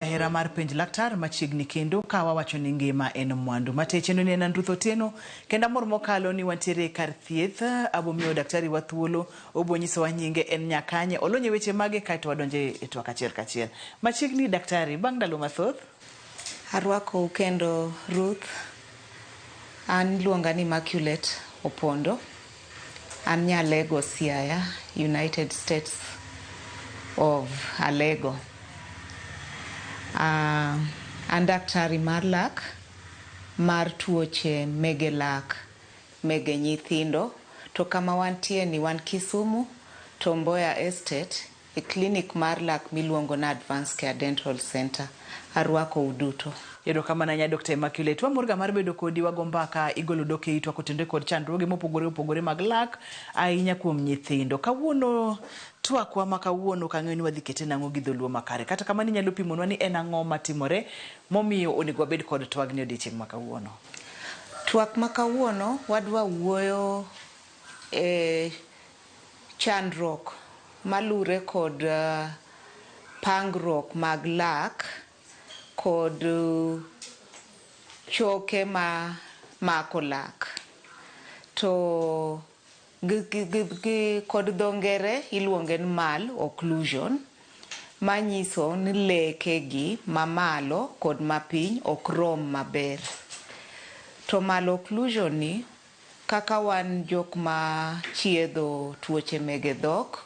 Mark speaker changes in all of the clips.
Speaker 1: Hera mar penj laktar machiegni kendo ka wawacho ni ngima en mwandu. Mateche no en Ruth Otieno kendo amor mokalo ni wantiere kar thieth abomiyo daktari wa thuolo obo nyisowa nyinge en nyakanye olony e weche mage kaeto wadonje e twak achiel kachiel. Machiegni daktari bang' ndalo mathoth.
Speaker 2: Arwakou kendo Ruth. An iluonga ni Immaculate Opondo. An nya Alego Siaya, United States of Alego. An daktari mar lak, mar tuoche mege lak mege nyithindo. To kama wantie ni wan Kisumu, Tom Mboya Estate, e klinik mar lak miluongo ni Advanced Care Dental Center. Arwakou duto.
Speaker 1: Erokamano ahinya Dr. Immaculate. Wamor ga mar bedo kodi wago mbaka igolo dhok e itwa kotenore kod chandruoge mopogore opogore mag lak ahinya kuom nyithindo. Kawuono twakwa ma kawuono ok ang'eyo ni wadhi kete nang'o gi dholuo makare. Kata kamano inyalo pimonwa ni en ang'o matimore momiyo onego wabed kod twagni odiochieng' ma kawuono.
Speaker 2: Twak ma kawuono wadwa wuoyo e chandruok malure kod pangruok mag lak kod choke ma mako lak. To gi kod dho ngere iluonge ni malocclusion manyiso ni leke gi mamalo kod mapiny ok rom maber. To malocclusion ni kaka wan jok ma chiedho tuoche mege dhok,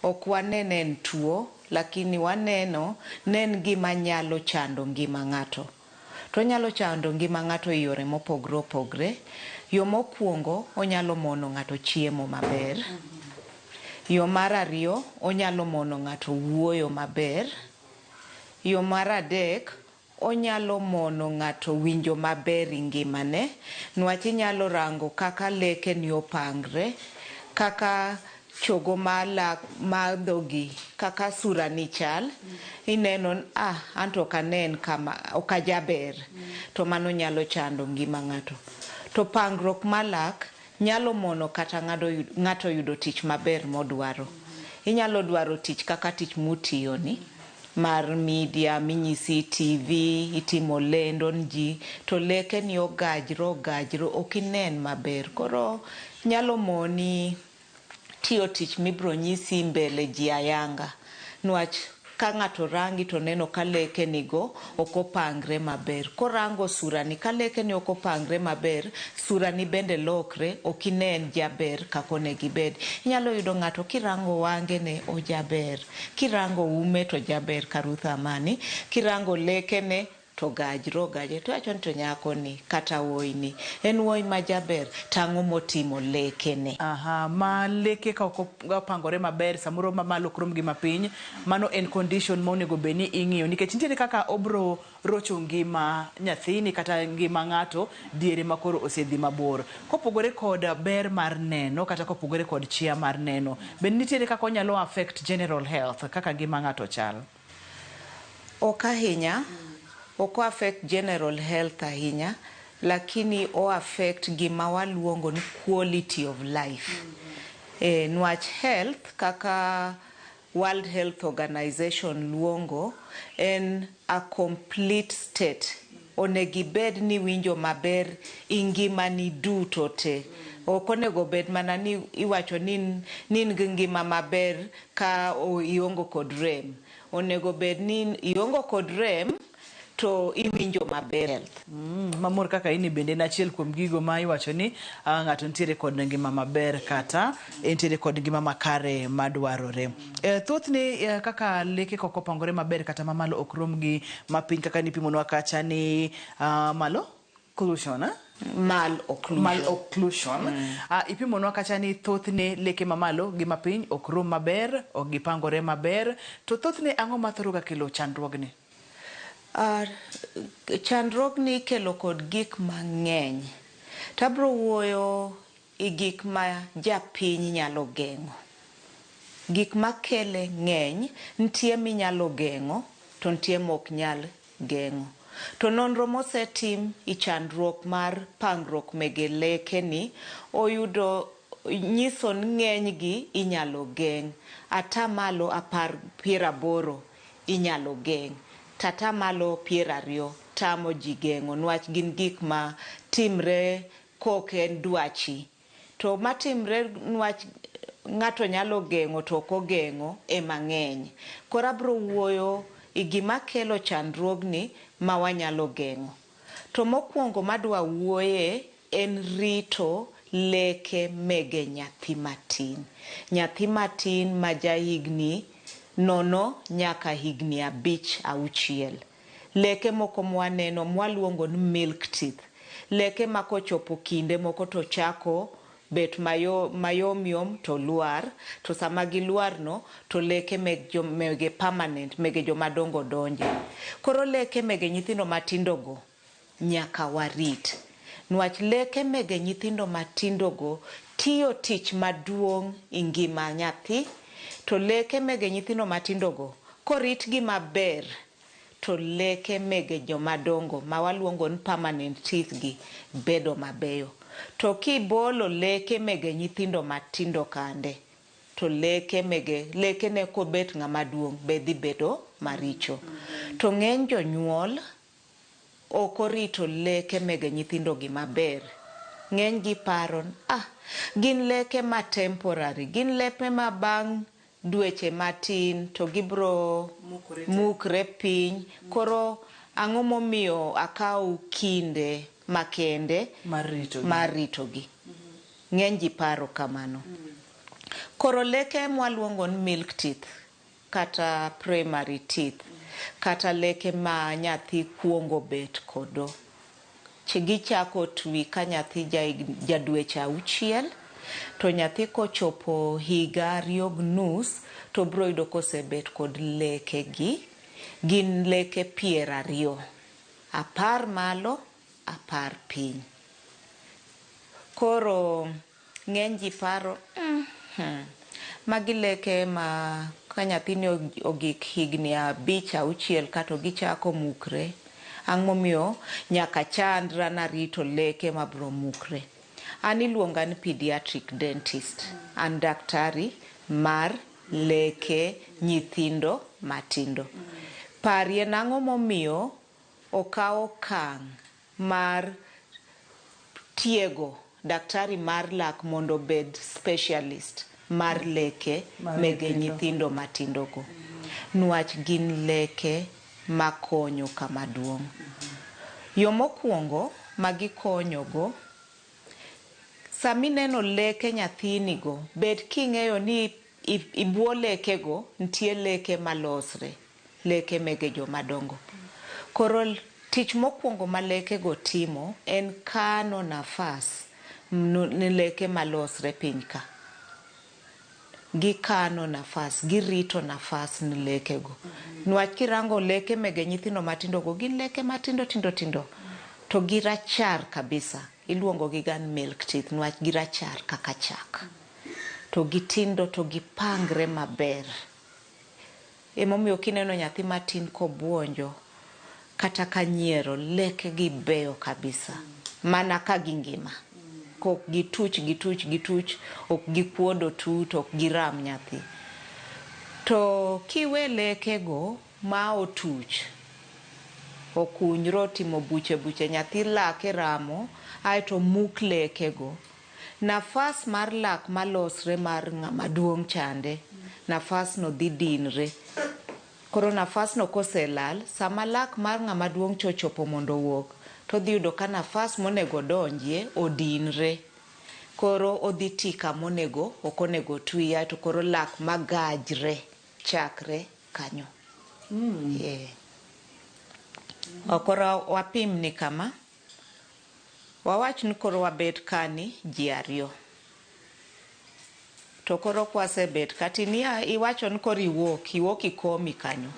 Speaker 2: ok wanene en tuo lakini waneno ne en gima nyalo chando ngima ng'ato. To onyalo chando ngima ng'ato e yore mopogre opogre. Yo mokwongo onyalo mono ng'ato chiemo maber. Yo mar ariyo onyalo mono ng'ato wuoyo maber. Yo mar adek onyalo mono ng'ato winjo maber e ngimane nwach inyalo rango kaka leke ni opangre, kaka chogo mar lak mar dhogi kaka sura ni chal ineno ni ah anto ok anen kama ok ajaber to mano nyalo chando ngima ng'ato. To pangruok mar lak nyalo mono kata ng'ato yudo tich maber modwaro. Inyalo dwaro tich kaka tich mutiyo ni mar media minyisi TV itimo lendo ne ji to leke ni ogajre ogajre ok inen maber. Koro nyalo moni tiyo tich mibiro nyisi mbele ji ayanga nwach ka ng'ato rangi to neno ka leke ni go ok opangre maber. Korango sura ni ka leke ni ok opangre maber, sura ni bende lokre ok inen jaber kaka onego ibed. Inyalo yudo ng'ato kirango wange ne ojaber, kirango ume to ojaber ka Ruth Amani, kirango leke ne to ogajre ogajre tiwacho ni to nyako ni kata wuoyi ni en wuoyi ma jaber to ang'o motimo leke ne.
Speaker 1: Aha, ma leke ka ok opangore maber samoro mamalo ok rom gi mapiny, mano en condition ma onego bed ni ing'iyo nikech nitiere kaka obro rocho ngima nyathini kata ngima ng'ato diere ma koro osedhi mabor. Kopogore kod ber mar neno kata kopogore kod chia mar neno, bende nitiere kaka onyalo affect general health kaka ngima ng'ato chal?
Speaker 2: Ok ahinya, ok o affect general health ahinya, lakini o affect gima waluongo ni quality of life. Nwach health kaka World Health Organization luongo en a complete state. Onego ibed ni iwinjo maber i ngimani duto te. Ok onego bed mana ni iwacho ni in gi ngima maber ka iongo kod rem. Onego bed ni iongo kod rem to iwinjo maber.
Speaker 1: Mamor kaka ini bende en achiel kuom gigo ma iwacho ni ng'ato nitiere kod ngima maber kata entiere kod ngima makare madwarore. Thothne kaka leke kok opangore maber kata mamalo ok rom gi mapiny kaka nipimonwa kacha ni malo occlusion, eh?
Speaker 2: Malocclusion.
Speaker 1: Malocclusion. Ipimonwa kacha ni thothne leke mamalo gi mapiny ok rom maber, ok gipangore maber. To thothne ang'o mathoro ga kelo chandruogni?
Speaker 2: Chandruogni ikelo kod gik mang'eny. To abiro wuoyo e gik ma japiny nyalo geng'o. Gik makele ng'eny, nitie minyalo geng'o to nitie mok nyal geng'o. To nonro mosetim i chandruok mar pangruok mege leke ni oyudo nyiso ni ng'eny gi inyalo geng'. Ata malo apar piero aboro inyalo geng'. To atamalo 20 tamo ji geng'o niwach gin gik ma timre kok en dwachi. To matimre niwach ng'ato nyalo geng'o to ok ogeng'o ema ng'eny. Koro abiro wuoyo e gima kelo chandruogni ma wanyalo geng'o. To mokwongo madwa wuoye en rito leke mege nyathi matin. Nyathi matin ma jahigni 0 nyaka higni 5 6. Leke moko mwaneno mwaluongo ni milk teeth. Leke ma kochopo kinde moko to chako bet mayom yom to lwar, to sama gilwar no to leke meg jo, mege permanent mege jomadongo donje. Koro leke mege nyithindo matindo go nyaka warit. Nwach leke mege nyithindo matindo go tiyo tich maduong' e ngima nyathi, to leke mege nyithindo matindo go koritgi maber to leke mege jomadongo ma waluongo ni permanent teeth gi bedo mabeyo. To kibolo leke mege nyithindo matindo kande, to leke mege leke ne kobet ng'ama duong' be dhi bedo maricho. To ng'eny jonyuol ok orito leke mege nyithindo gi maber. Ng'eny gi paro ni ah, gin leke ma temporary, gin leke ma bang' dweche matin to gibro mukre piny. Koro ang'o momiyo akaw kinde makende
Speaker 1: Mar ritogi.
Speaker 2: mar ritogi? Ng'eny ji paro kamano. Koro leke mwaluongo ni milk teeth kata primary teeth kata leke ma nyathi kuongo bet kodo gichako twi ka nyathi ja dweche 6 to nyathi kochopo higa 2.5 to biro yudo kosebet kod leke gi. Gin leke 20, 10 malo, 10 piny. Koro ng'eny ji paro magi leke ma ka nyathini ogik higni 5 6 kato gichako mukre. Ang' momiyo nyaka chandra narito leke mabiro mukre. An iluonga ni pediatric dentist. An daktari mar leke nyithindo matindo. Parie nang'o momiyo okaw okang' mar tiego daktari mar lak mondo obed specialist mar leke mege nyithindo matindo go. Nwach gin leke makonyo kama duong'. Yo mokwongo magikonyo go, samineno leke nyathini go, bed king'eyo ni ibwo leke go nitie leke malosre, leke mege jomadongo. Koro tich mokwongo ma leke go timo en kano nafas ne leke malosre piny ka. Gikano nafas, girito nafas ne leke go. Nwach kirango leke mege nyithindo matindo go, gin leke matindo tindo tindo to girachar kabisa. Iluongo gi ga ni milk teeth nwach girachar kaka chak. To gitindo to gipangre maber. Emomiyo kineno nyathi matin kobuonjo kata ka nyiero, leke gi beyo kabisa. Mana ka gingima. Kok gituch gituch gituch, ok gikuodo tut, ok giram nyathi. To kiwe leke go ma otuch, okunyre otimo buche buche, nyathi lake ramo, aeto muk leke go. Nafas mar lak malosre mar ng'ama duong' chande, nafas no dhi dinre. Koro nafas no koselal, sama lak mar ng'ama duong' cha ochopo mondo owuok, to odhi yudo ka nafas monego odonjie odinre. Koro odhi ti kamonego ok onego otwi, aeto koro lak magajre chakre kanyo. Koro wapim ni kama, wawach ni koro wabet kani ji 2. To koro kwasebet kata iwacho ni koro iwuok ikomi kanyo.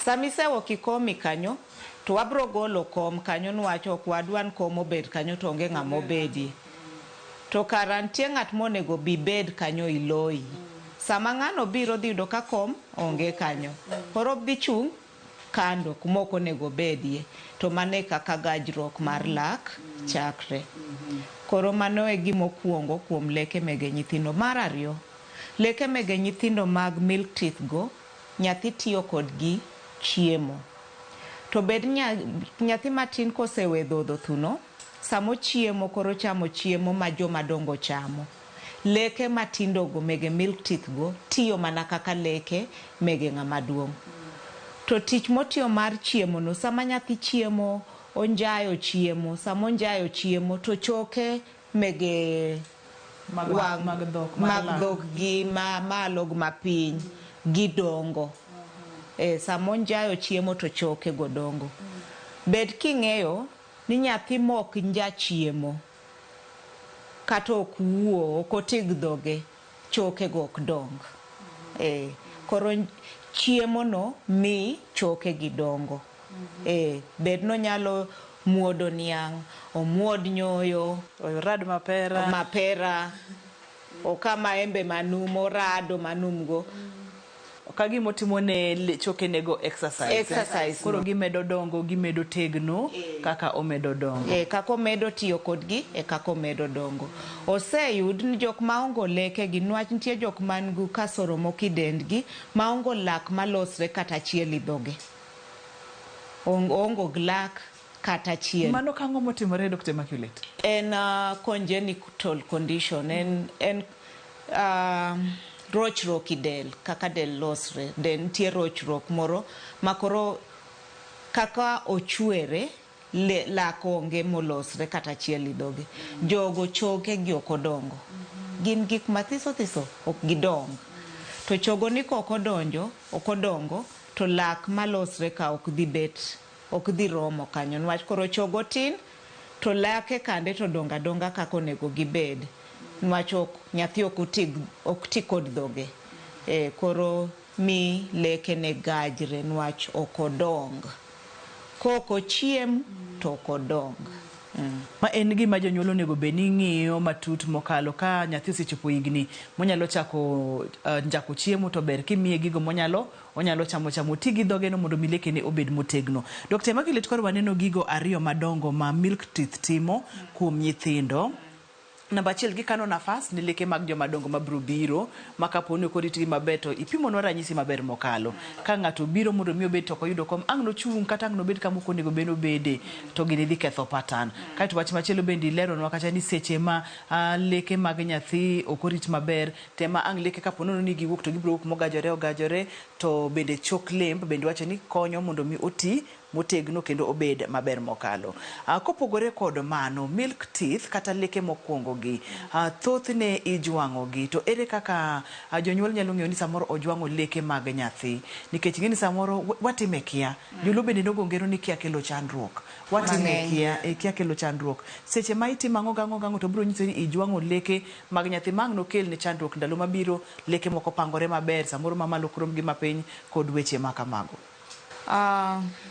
Speaker 2: Sama isewuok ikomi kanyo, to wabro golo kom kanyo niwach ok wadwa ni kom obed kanyo to onge ng'ama obedie. To kara nitie ng'at monego bi bed kanyo iloyi. Sama ng'ano biro dhi yudo ka kom onge kanyo. Koro odhi chung' kando kuma ok onego obedie. To mano e kaka gajruok mar lak chakre. Koro mano e gima okuongo kuom leke mege nyithindo. Mar ariyo, leke mege nyithindo mag milk teeth go, nyathi tiyo kodgi chiemo. To bed nya, nyathi matin kosewe dhodho thuno, sama ochiemo koro ochamo chiemo ma joma dongo chamo. Leke matindo go mege milk teeth go tiyo mana kaka leke mege ng'ama duong'. To tich motiyo mar chiemo no, sama nyathi chiemo, onjayo chiemo, sama onjayo chiemo to choke mege
Speaker 1: Mag,
Speaker 2: wang'
Speaker 1: mag dhok, mag
Speaker 2: mag
Speaker 1: lak.
Speaker 2: dhok gi ma malo gi mapiny gidongo. E, sama onjayo chiemo to choke go dongo. Bed king'eyo ni nyathi mok nja chiemo kata ok wuo, ok otig dhoge, choke go ok dong. E, koro chiemo no mi choke gi dongo. E, bed nonyalo muodo niang', omuod nyoyo,
Speaker 1: Orad mapera.
Speaker 2: mapera, oka maembe manum, orado manum go.
Speaker 1: Ka gima otimo ne chokenego exercise.
Speaker 2: Exercise
Speaker 1: Koro
Speaker 2: no.
Speaker 1: gimedo dongo, gimedo tegno kaka omedo dongo.
Speaker 2: E, kaka omedo tiyo kodgi e kaka omedo dongo. Oseyud ni jok maongo leke gi nwach nitie jok man gi kasoro moko e dendgi maongo lak malosre kata achiel e dhoge. Oongo gi lak kata achiel.
Speaker 1: Mano kang'o motimore Dr. Immaculate?
Speaker 2: En congenital condition, en rochruok e del, kaka del losre. Del nitie rochruok moro ma koro kaka ochwere, lak onge molosre kata achiel e dhoge. Jogo choke gi ok odongo. Gin gik mathiso thiso, ok gidong. To chogo ni kok odonjo, ok odongo, to lak malosre ka ok dhi bet, ok dhi romo kanyo. Niwach koro chogo tin, to lake kande to dongo adonga kaka onego gibed. Niwach ok, nyathi ok ok ti kod dhoge. E, koro mi leke ne gajre niwach ok odong. Kok ochiem to ok odong.
Speaker 1: Ma en gima jonyuol onego bed ni ng'iyo matut mokalo ka nyathi osechopo higni monyalo chako njako chiemo to ber kimiye gigo monyalo onyalo chamo chamo ti gi dhoge no mondo mi lekene obed motegno. Dr. Immaculate koro waneno gigo ariyo madongo ma milk teeth timo kuom nyithindo. Namba achiel gikano nafas ne leke mag joma dongo mabiro biro ma kapo ni ok oritgi maber to ipimonwa ranyisi maber mokalo. Ka ng'ato biro mondo mi obed to ok oyudo kom ang' nochung' kata ang' nobed kama ok onego bed nobede to gini dhi ketho pattern. Kaeto wach machielo bende ileronwa kacha ni seche ma leke mag nyathi ok orit maber tema ang' leke kapo nono ni giwuok to gibiro wuok mogajore ogajore to bende chok lemb bende wacho ni konyo mondo mi oti motegno kendo obed maber mokalo. Kopogore kod mano, milk teeth kata leke mokwongo gi, thothne ijwang'o gi. To ere kaka jonyuol nyalo ng'eyo ni samoro ojwang'o leke mag nyathi? Nikech ing'e ni samoro watime kia. Joluo bende nogo ngero ni kia kelo chandruok. Watime kia, e kia kelo chandruok. Seche ma itimo ang'o gang'o gang'o to biro nyisi ni ijwang'o leke mag nyathi ma ang' nokelne chandruok ndalo mabiro, leke moko pangore maber, samoro mamalo ok rom gi mapiny kod weche ma kamago.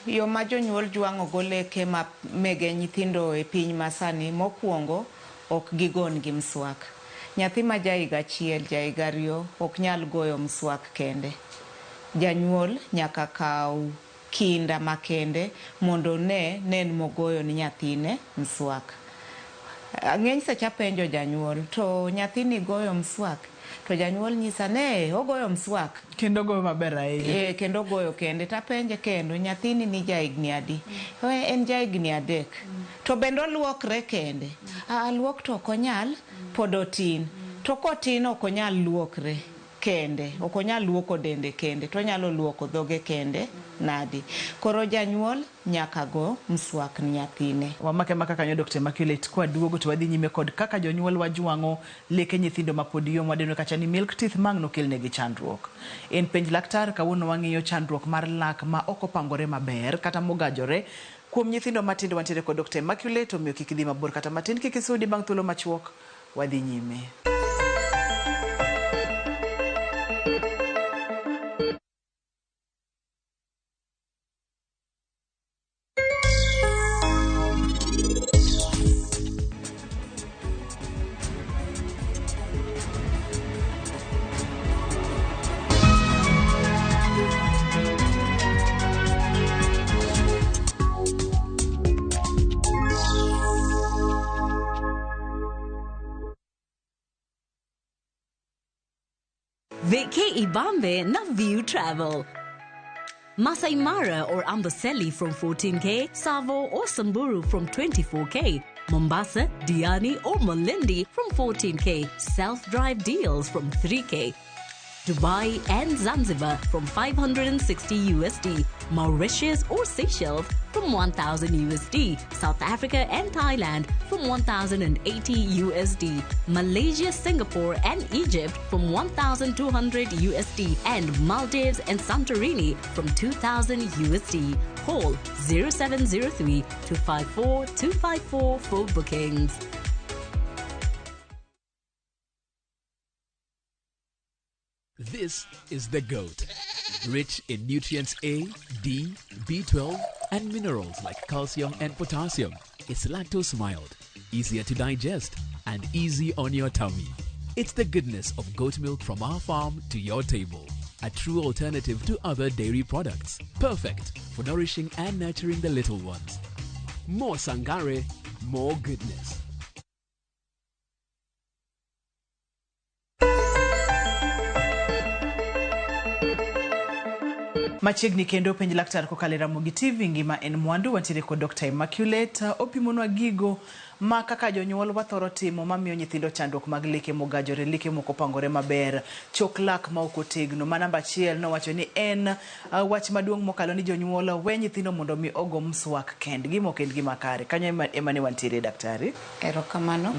Speaker 2: Yo ma jonyuol jwang'o go leke ma mege nyithindo e piny masani, mokwongo ok gigon gi mswak. Nyathi ma ja higa achiel, ja higa ariyo ok nyal goyo mswak kende. Janyuol nyaka kaw kinda makende mondo one ne en mogoyo ni nyathine mswak. Ng'eny seche apenjo janyuol, to nyathini goyo mswak? To janyuol nyisa ne ogoyo mswak.
Speaker 1: Kendo ogoyo maber ahinya.
Speaker 2: E, kendo ogoyo kende. Tapenje kendo, nyathini ni ja higni adi? En ja higni 3. To bende oluokre kende? Luok to ok onyal, pod otin. To kotin ok onyal luokre kende, ok onyal luoko dende kende, to onyalo luoko dhoge kende nadi. Koro janyuol nyaka go mswak ni nyathine.
Speaker 1: Wamake maka kanyo Dr. Immaculate, kwa duogo to wadhi nyime kod kaka jonyuol wajwang'o leke nyithindo mapod yom wadendo kacha ni milk teeth mang' nokelnegi chandruok. En penj laktar, kawuono wang'iyo chandruok mar lak ma ok opangore maber kata mogajore kuom nyithindo matindo. Wantiere kod Dr. Immaculate, omiyo kik idhi mabor kata matin, kik isudi bang' thuolo machuok, wadhi nyime.
Speaker 3: Vacay Bombay na View Travel. Masai Mara or Amboseli from 14K, Tsavo or Samburu from 24K, Mombasa, Diani or Malindi from 14K, self-drive deals from 3K, Dubai and Zanzibar from 560 USD, Mauritius or Seychelles from 1000 USD, South Africa and Thailand from 1080 USD, Malaysia, Singapore and Egypt from 1200 USD, and Maldives and Santorini from 2000 USD. Call 0703 254 254 for bookings.
Speaker 4: This is the goat. Rich in nutrients A, D, B12, and minerals like calcium and potassium. It's lactose mild, easier to digest, and easy on your tummy. It's the goodness of goat milk from our farm to your table. A true alternative to other dairy products. Perfect for nourishing and nurturing the little ones. More Sangare, more goodness.
Speaker 1: Machiegni kendo penj laktar kokalo e Ramogi TV ngima en mwandu wantiere kod Dr. Immaculate opimonwa gigo ma kaka jonyuol wathoro timo mamiyo nyithindo chandruok mag leke mogajore, leke mok opangore maber, chok lak ma ok otegno. Ma namba achiel nowacho ni en wach maduong' mokalo ni jonyuol we nyithindo mondo mi ogo mswak kendgi mok en gima kare. Kanyo ema ne wantiere daktari.
Speaker 2: Erokamano.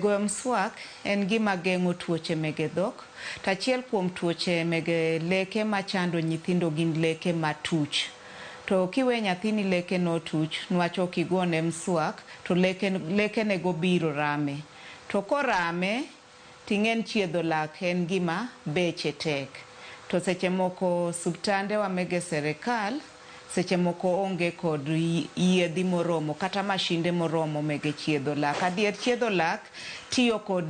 Speaker 2: Goyo mswak en gima geng'o tuoche mege dhok. To achiel kuom tuoche mege leke machando nyithindo gin leke matuch. To kiwe nyathini leke notuch, nwach ok igone mswak, to lekenego biro rame. To korame, ting'en chiedho lak en gima beche tek. To seche moko subtande wa mege serikal, seche moko onge kod yiedhi moromo kata mashinde moromo mege chiedho lak. Adier chiedho lak tiyo kod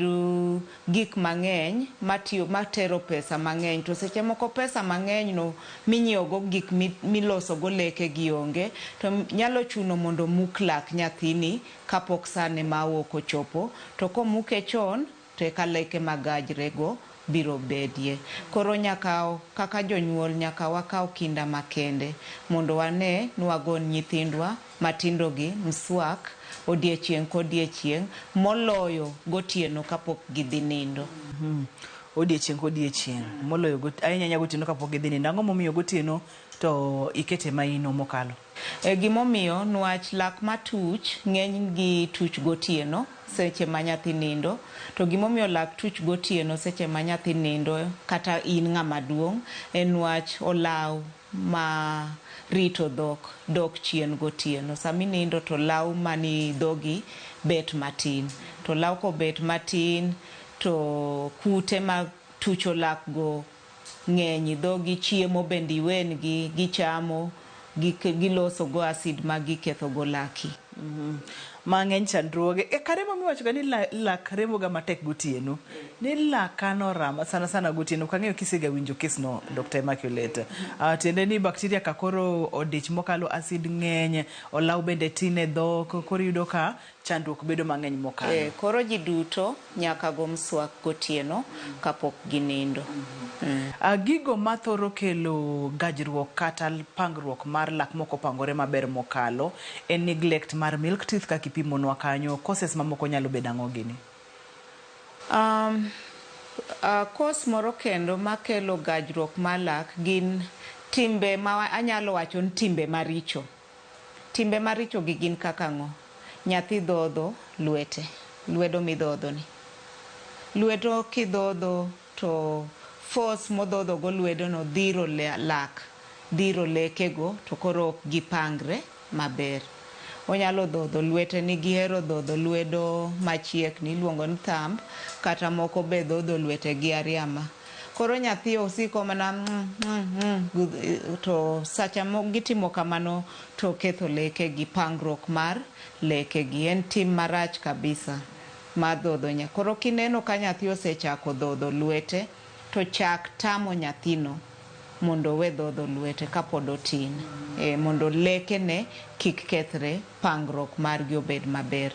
Speaker 2: gik mang'eny matiyo matero pesa mang'eny, to seche moko pesa mang'eny no minyiewo go gik miloso go leke gi onge, to nyalo chuno mondo muk lak nyathini kapok sane ma ok ochopo. To komuke chon to eka leke magajre go biro bedie. Koro nyaka kaka jonyuol nyaka wakaw kinda makende mondo wane ni wagon nyithindwa matindo gi mswak odiechieng' kodiechieng' moloyo gotieno kapok gidhi nindo.
Speaker 1: Odiechieng' kodiechieng' moloyo ahinya ahinya gotieno kapok gidhi nindo. Ang'o momiyo gotieno to ikete maino mokalo?
Speaker 2: Gimomiyo nwach lak matuch ng'eny gi tuch gotieno seche ma nyathi nindo, to gimomiyo lak tuch gotieno seche ma nyathi nindo kata in ng'ama duong' en nwach olaw ma rito dhok dok chien gotieno. Sama inindo to law mani dhogi bet matin, to law kobet matin to kute ma tucho lak go ng'eny, dhogi chiemo bende iwengi gichamo, giloso go acid ma giketho go laki.
Speaker 1: Mang'eny chandruoge. Kare momiyo ga ni lak remo ga matek gotieno. Ni laka norama sana sana gotieno. Ok ang'eyo kisega winjo kes no Dr. Immaculate. Tiende ni bacteria ka koro odich mokalo acid ng'eny, olaw bende tin e dhok, koro iyudo ka chandruok bedo mang'eny mokalo.
Speaker 2: Koro ji duto nyaka go mswak gotieno kapok ginindo.
Speaker 1: Gigo mathoro kelo gajruok kata pangruok mar lak mok opangore maber mokalo en neglect mar milk teeth kaka ipimonwa kanyo. Causes mamoko nyalo bedo ang'o gini?
Speaker 2: Cause moro kendo makelo gajruok mar lak gin timbe ma anyalo wacho ni timbe maricho. Timbe maricho gi gin kaka ang'o? Nyathi dhodho lwete, lwedo midhodho ni. Lwedo kidhodho to force modhodho go lwedo no dhiro lak, dhiro lekego to koro ok gipangre maber. Onyalo dhodho lwete ni gihero dhodho lwedo machiek ni iluongo ni thumb, kata moko be dhodho lwete gi ariama. Koro nyathi osiko mana to sacha gitimo kamano to ketho leke gi, pangruok mar leke gi. En tim marach kabisa mar dhodho nya. Koro kineno ka nyathi osechako dhodho lwete to chak tamo nyathino mondo owe dhodho lwete kapod otin, mondo lekene kik kethre, pangruok margi obed maber.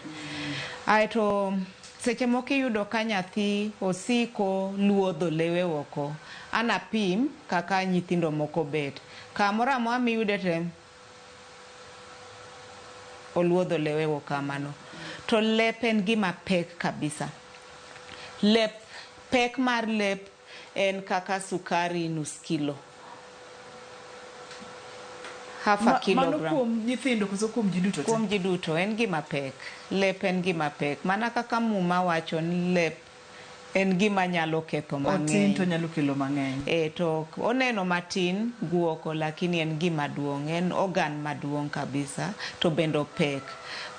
Speaker 2: Aeto seche moko iyudo ka nyathi osiko luodho lewe oko. An apim kaka nyithindo moko bet. Kamoro amora miyude to oluodho lewe go kamano. To lep en gima pek kabisa. Lep, pek mar lep en kaka sukari nus kilo. Half a
Speaker 1: Mano
Speaker 2: kilogram.
Speaker 1: kuom nyithindo koso kuom ji duto te?
Speaker 2: Kuom ji duto en gima pek. Lep en gima pek. Mana kaka Muma wacho ni lep en gima nyalo ketho
Speaker 1: Otin to
Speaker 2: mang'eny.
Speaker 1: nyalo kelo mang'eny.
Speaker 2: E, to oneno matin guoko lakini en gima duong', en organ maduong' kabisa to bende opek.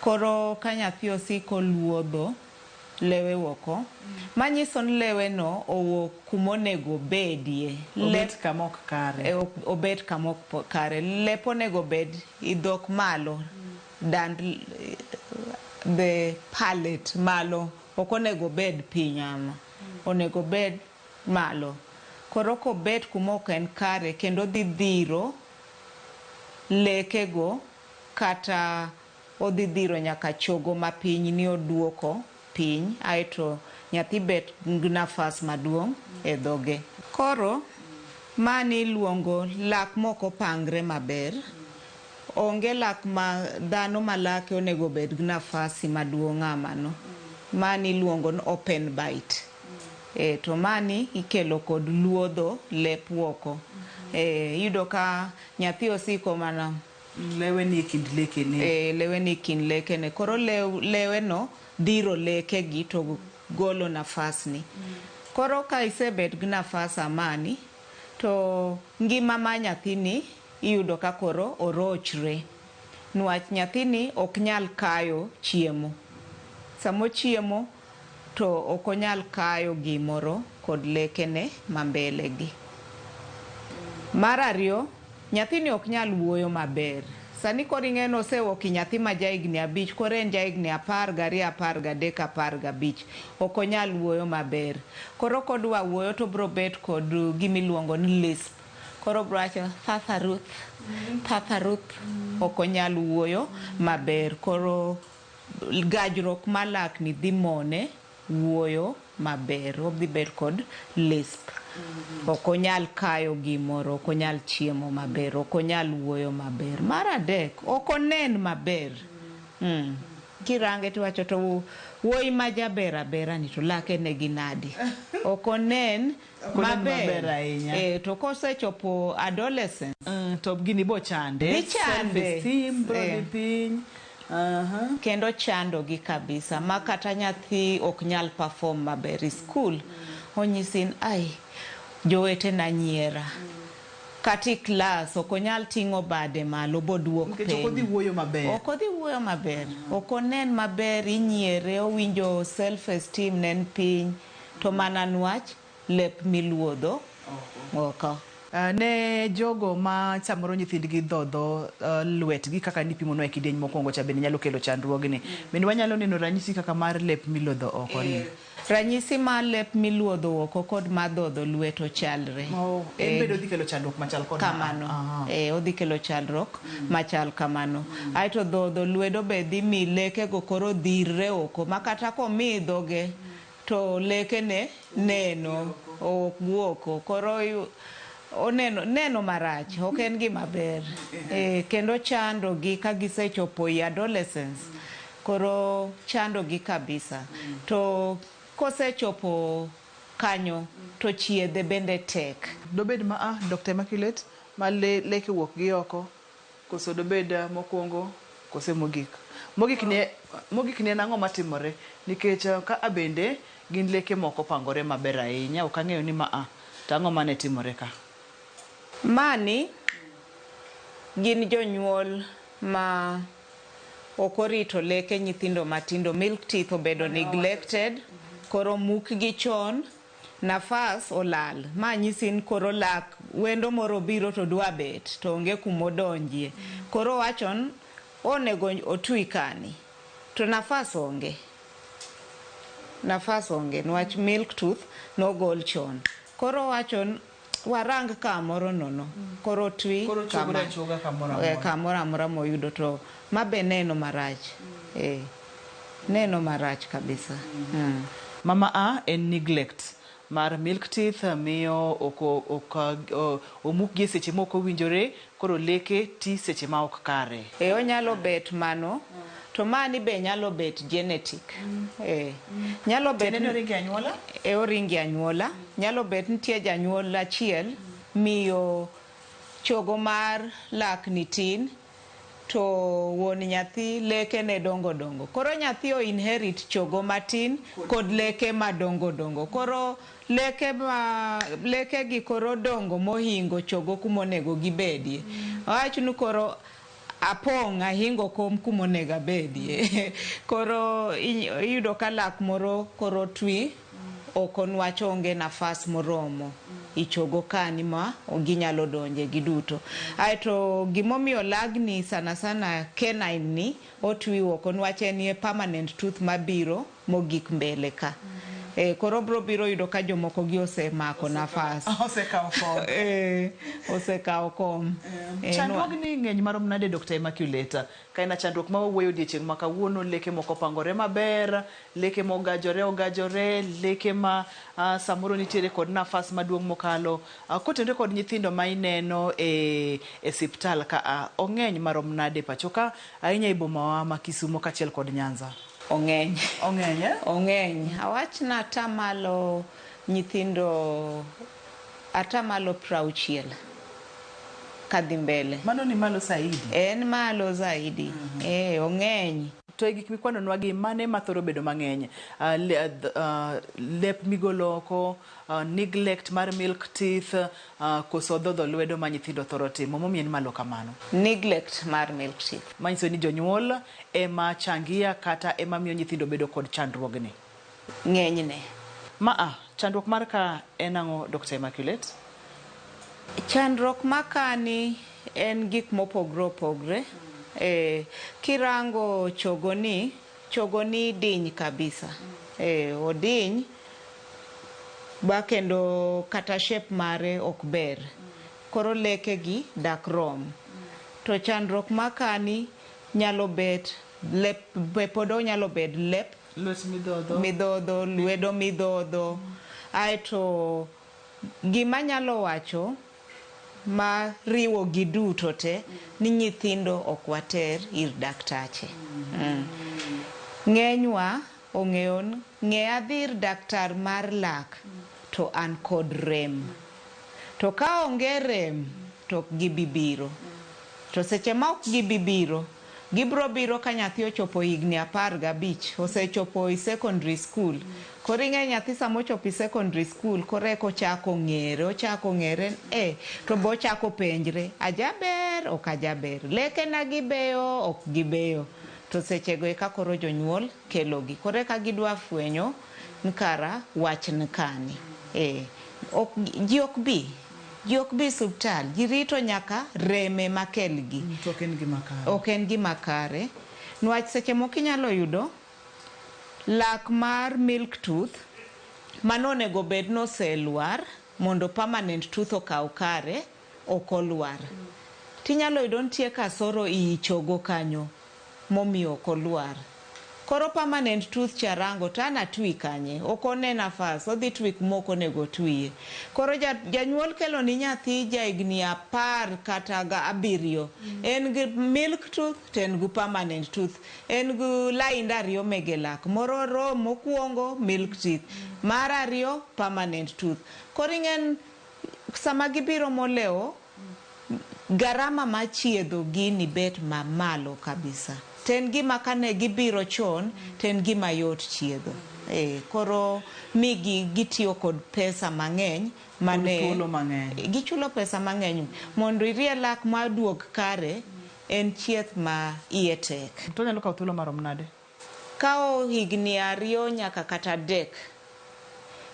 Speaker 2: Koro ka nyathi osiko luodho lewe oko, manyiso ni lewe no owuok kumonego obedie.
Speaker 1: Obet kama ok kare.
Speaker 2: E, obet kama ok kare. Lep onego bed i dhok malo, dand the palate malo, ok onego bed piny ama. Onego bed malo. Koro kobet kuma ok en kare kendo dhi dhiro lekego kata odhi dhiro nyaka chogo mapiny ni oduoko piny aeto nyathi bet gi nafas maduong' e dhoge. Koro mani iluongo lak mok opangre maber. Onge lak ma dhano ma lake onego bed gi nafasi maduong' amano. Mani iluongo ni open bite. E, to mani ikelo kod luodho lep oko. E, iyudo ka nyathi osiko mana
Speaker 1: Lewe ni e kind lekene.
Speaker 2: E, lewe ni kind lekene. Koro lewe no dhiro lekegi to golo nafas ni. Koro ka isebet gi nafas amani, to ngima ma nyathini iyudo ka koro orochre. Nwach nyathini ok nyal kayo chiemo. Samo chiemo to ok onyal kayo gimoro kod lekene ma mbele gi. Mar ariyo, nyathini ok nyal wuoyo maber. Sani koro ing'e ni osewuok i nyathi ma ja higni 5, koro en ja higni 12, 13, 15. Ok onyal wuoyo maber. Koro kodwa wuoyo to obiro bet kod gimiluongo ni lisp. Koro obiro wacho Papa Ruth, Papa Ruth. Ok onyal wuoyo maber. Koro gajruok mar lak ni dhi mone wuoyo maber. Odhi bet kod lisp. Ok onyal kayo gimoro, ok onyal chiemo maber, ok onyal wuoyo maber. Mar adek, ok onen maber. Kirange tiwacho to wuoyi ma jaber abera ni to lake ne gi nadi. Ok onen maber
Speaker 1: ahinya.
Speaker 2: E, to kosechopo adolescence,
Speaker 1: To gini bo chande.
Speaker 2: Dhi chande.
Speaker 1: Self-esteem bro dhi piny.
Speaker 2: Kendo chando gi kabisa. Ma kata nyathi ok nyal perform maber e school. Onyisi ni ai jowetena nyiera. Kata e class ok onyal ting'o bade malo boduok
Speaker 1: Nikech ok odhi
Speaker 2: piny.
Speaker 1: wuoyo maber.
Speaker 2: Ok odhi wuoyo maber. Ok onen maber, inyiere, owinjo self esteem ne en piny. To mana nwach lep miluodho oko.
Speaker 1: Ne jogo ma samoro nyithindgi dhodho lwetgi kaka nipimonwa e kidieny mokwongo cha bende nyalo kelo chandruogni. Bende wanyalo neno ranyisi kaka mar lep miluodho oko ni.
Speaker 2: Ranyisi mar lep miluodho oko kod mar dhodho lwet ochalre.
Speaker 1: En bende odhi kelo chandruok machal kod
Speaker 2: kamano. Odhi kelo chandruok machal kamano. Aeto dhodho lwedo be dhi mi lekego koro dhirre oko ma kata komi dhoge to lekene neno ok guoko. Koro oneno neno marach, ok en gima ber. Kendo chando gi ka gisechopo e adolescence. Koro chando gi kabisa. To kosechopo kanyo to chiedhe bende tek.
Speaker 1: Dobed ma Dr. Immaculate ma leke wuok gi oko koso dobed mokwongo kose mogik. Mogik ni en ang'o matimore nikech ka abende gin leke moko opangore maber ahinya ok ang'eyo ni ma to ang'o mane timore ka.
Speaker 2: Mani gin jonyuol ma ok orito leke nyithindo matindo. Milk teeth obedo neglected, koro mukgi chon, nafas olal. Ma nyisi ni koro lak wendo moro obiro to dwa bet to onge kumodonjie. Koro wacho ni onego otwi kani to nafas onge. Nafas onge niwach milk tooth nogol chon. Koro wacho ni warang kamoro nono. Koro twi
Speaker 1: Koro chogore achoga kamoro amora.
Speaker 2: Kamoro amora moyudo to ma be neno marach. Neno marach kabisa.
Speaker 1: Mama A en neglect. mar milk teeth miyo ok omukgi e seche ma ok owinjore, koro leke ti seche ma ok kare.
Speaker 2: E onyalo bet mano, to mani be nyalo bet genetic. E nyalo bet
Speaker 1: Tiende ni oringo e anyuola?
Speaker 2: E oringo e anyuola. Nyalo bet nitie janyuol achiel miyo chogo mar lak ni tin, to wuon nyathi leke ne dongo dongo. Koro nyathi o inherit chogo matin kod leke madongo dongo. Koro leke ma leke gi koro dongo mohingo chogo kumonego gibedie. Awach ni koro apong' ahingo kom kumonego abedie. Koro iyudo ka lak moro koro twi oko nwach onge nafas moromo ichogo kani ma ginyalo donje giduto. Aeto gimomiyo lagni sana sana canine ni otwi oko nwach en ye permanent tooth mabiro mogik mbele ka. Koro bro biro yudo ka jomoko gi osemako nafas.
Speaker 1: Osekawo kom.
Speaker 2: Osekawo kom.
Speaker 1: Chandruogni ng'eny marom nade, Dr. Immaculate? Ka en chandruok ma wawuoyo odiechieng' ma kawuono, leke moko opangore maber, leke mogajore ogajore, leke ma samoro nitiere kod nafas maduong' mokalo. Kotenore kod nyithindo ma ineno e siptal ka a, ong'eny marom nade pacho ka, ahinya e bomawa ma Kisumo kaachiel kod Nyanza?
Speaker 2: Ong'eny.
Speaker 1: Ong'eny, eh?
Speaker 2: Ong'eny. Awach na atamalo nyithindo atamalo 60 kadhi mbele.
Speaker 1: Mano ni malo zaidi.
Speaker 2: En malo zaidi. Ong'eny.
Speaker 1: To e gik mikwanonwa gi mane mathoro bedo mang'eny? Lep migolo oko, neglect mar milk teeth, koso dhodho lwedo ma nyithindo thoro timo, momiyo en malo kamano?
Speaker 2: Neglect mar milk teeth.
Speaker 1: Manyiso ni jonyuol ema changia kata ema miyo nyithindo bedo kod chandruogni.
Speaker 2: Ng'enyne.
Speaker 1: Ma chandruok mar ka en ang'o, Dr. Immaculate?
Speaker 2: Chandruok makani en gik mopogre opogre. Kirango chogoni, chogoni diny kabisa. Odiny ba kendo kata shape mare ok ber. Koro leke gi dak rom. To chandruok makani nyalo bet lep, be pod onyalo bet lep
Speaker 1: Lwet midhodho.
Speaker 2: Midhodho, lwedo midhodho. Aeto gima nyalo wacho ma riwo gi duto te ni nyithindo ok water ir daktache. Ng'enywa ong'eyo ni ng'e adhi ir daktar mar lak to an kod rem. To ka onge rem to ok gibi biro. To seche ma ok gibi biro, gibro biro ka nyathi ochopo higni 15, osechopo e secondary school. Koro ing'e nyathi sama ochopo e secondary school, koro eka ochako ng'ere, ochako ng'ere, to bo ochako penjre, ajaber, ok ajaber, lekena gibeyo, ok gibeyo. To sechego eka koro jonyuol kelogi. Koro eka gidwa fwenyo ni kara wach ni kani. Ok, ji ok bi. Ji ok bi osiptal, ji rito nyaka rem ema kelgi.
Speaker 1: To ok en gima kare.
Speaker 2: Ok en gima kare. Nwach seche moko inyalo yudo lak mar milk tooth mano onego bed noselwar mondo permanent tooth okaw kare, ok olwar. Tinyalo yudo nitie kasoro ei chogo kanyo momiyo ok olwar. Koro permanent tooth cha rango to an atwi kanye, ok one nafas, odhi twi kuma ok onego otwiye. Koro janyuol kelo ni nyathi ja higni 10 kata 7, en gi milk tooth to en gi permanent tooth, en gi lainde ariyo mege lak, moro rom mokwongo milk teeth, mar ariyo permanent tooth. Koro ing'en sama gibiro molewo, garama mar chiedho gini bet mamalo kabisa. To en gima kane gibiro chon, to en gima yot chiedho. Koro migi gitiyo kod pesa mang'eny mane
Speaker 1: Kod thuolo mang'eny.
Speaker 2: Gichulo pesa mang'eny mondo irie lak maduog kare, en chieth ma iye tek.
Speaker 1: To onyalo kawo thuolo marom nade?
Speaker 2: Kawo higni 2 nyaka kata 3.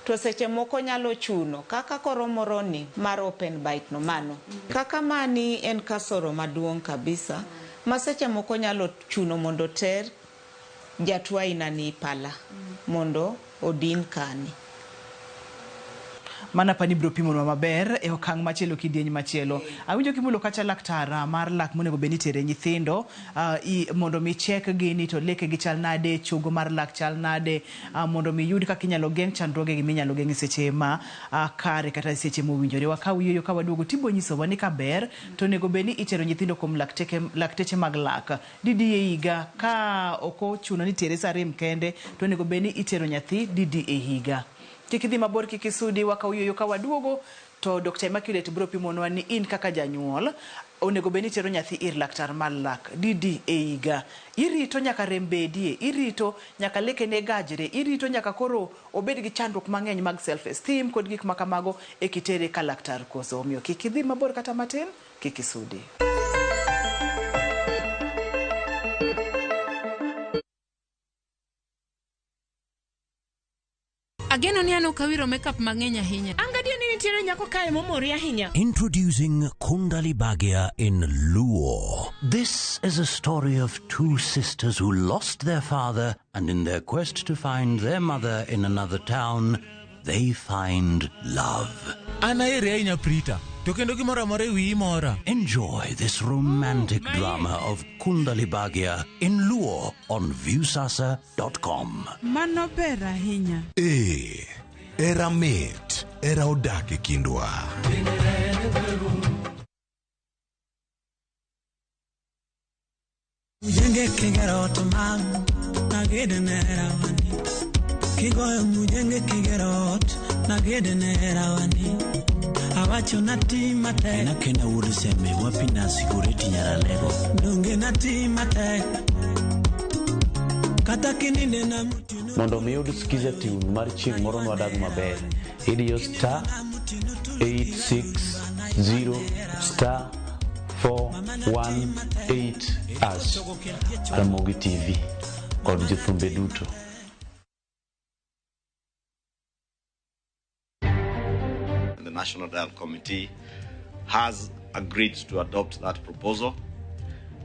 Speaker 2: To seche moko nyalo chuno kaka koro moro ni mar open bite no mano. Kaka mani en kasoro maduong' kabisa ma seche moko nyalo chuno mondo ter jatuo aina ni pala mondo odin kani.
Speaker 1: Mana pani biro pimonwa maber e okang' machielo kidieny machielo. Awinjo kimulo kacha laktar mar lak monego bed ni itere nyithindo mondo mi check gi ni to leke gi chal nade, chogo mar lak chal nade, mondo mi yud kaka inyalo geng' chandruoge gi minyalo geng' e seche ma kare kata e seche mowinjore. Wakaw yueyo ka waduogo tibo nyisowa ni kaber to onego bed ni itero nyithindo kuom lakteche mag lak didi e higa ka ok ochuno ni itere sa rem kende to onego bed ni itero nyathi didi e higa. Kik idhi mabor kik isudi wakaw yueyo ka waduogo to Dr. Immaculate biro pimonwa ni in kaka janyuol onego bed ni itero nyathi ir laktar mar lak didi e higa. Irito nyaka rem bedie, irito nyaka lekene gajre, irito nyaka koro obed gi chandruok mang'eny mag self esteem kod gik ma kamago e kitere ka laktar koso. Omiyo kik idhi mabor kata matin, kik isudi.
Speaker 5: Ageno ni an ok awiro makeup mang'eny ahinya.
Speaker 6: An gadier ni nitiere nyako kae momori ahinya.
Speaker 7: Introducing Kundali Bhagya in Luo. This is a story of two sisters who lost their father, and in their quest to find their mother in another town, they find love.
Speaker 8: An aheri ahinya Prita, to kendo gimoro amora e wiyi mora.
Speaker 7: Enjoy this romantic drama of Kundali Bhagya in Luo on Viusasa.com.
Speaker 9: Mano ber ahinya.
Speaker 10: Ee, era mit, era odak e kindwa.
Speaker 11: Mujenge kigero ot mam nagede ne rawani kigoyo mujenge kigero ot nagede ne rawani awacho nati matek
Speaker 12: Kena kena wuod seme wapina sigureti nyaralego.
Speaker 11: Donge nati matek kata kininde na mutino.
Speaker 13: Mondo mi iyud Skiza tune mar chieng' moro nwadag maber, idiyo star 860 star 418 hash. Ramogi TV kod jothumbe duto.
Speaker 14: The National Dialogue Committee has agreed to adopt that proposal,